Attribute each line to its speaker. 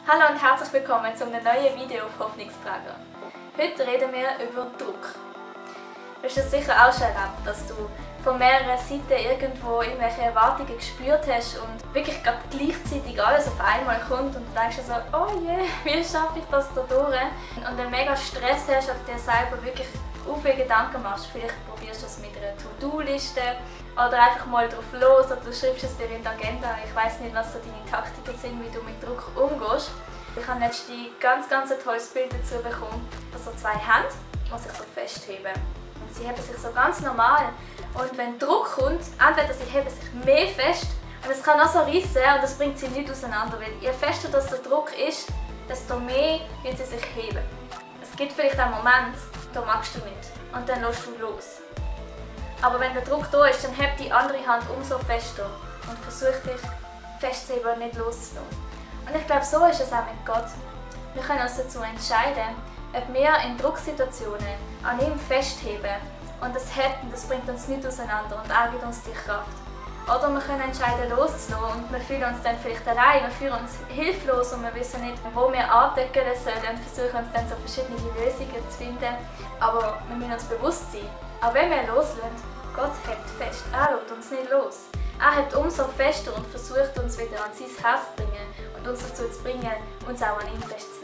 Speaker 1: Hallo und herzlich willkommen zu einem neuen Video auf Hoffnungsträger. Heute reden wir über Druck. Du hast es sicher auch schon erlebt, dass du von mehreren Seiten irgendwo irgendwelche Erwartungen gespürt hast und wirklich gerade gleichzeitig alles auf einmal kommt und du denkst so, oh je, wie schaffe ich das da durch? Und einen mega Stress hast und dir selber wirklich viele Gedanken machst. Vielleicht probierst du es mit einer To-Do-Liste oder einfach mal drauf los oder du schreibst es dir in die Agenda. Ich weiss nicht, was so deine Taktiken sind, wie du mit Druck umgehst. Ich habe letztens ganz ein tolles Bild dazu bekommen, von so zwei Händen, die sich so festheben. Und sie heben sich so ganz normal. Und wenn Druck kommt, entweder sie heben sich mehr fest und es kann auch so rissen und das bringt sie nicht auseinander. Weil je fester das der Druck ist, desto mehr wird sie sich heben. Es gibt vielleicht einen Moment, da magst du nicht und dann lässt du los. Aber wenn der Druck da ist, dann hebt die andere Hand umso fester und versucht dich festzuheben und nicht loszulassen. Und ich glaube, so ist es auch mit Gott. Wir können uns dazu entscheiden, ob wir in Drucksituationen an ihm festheben und das Hätten, das bringt uns nicht auseinander und auch gibt uns die Kraft. Oder wir können entscheiden, loszulassen und wir fühlen uns dann vielleicht allein, wir fühlen uns hilflos und wir wissen nicht, wo wir andecken sollen und versuchen uns dann so verschiedene Lösungen zu finden. Aber wir müssen uns bewusst sein, auch wenn wir loslassen, Gott hält fest, er lässt uns nicht los. Er hält umso fester und versucht uns wieder an sein Herz zu bringen und uns dazu zu bringen, uns auch an ihm festzuhalten.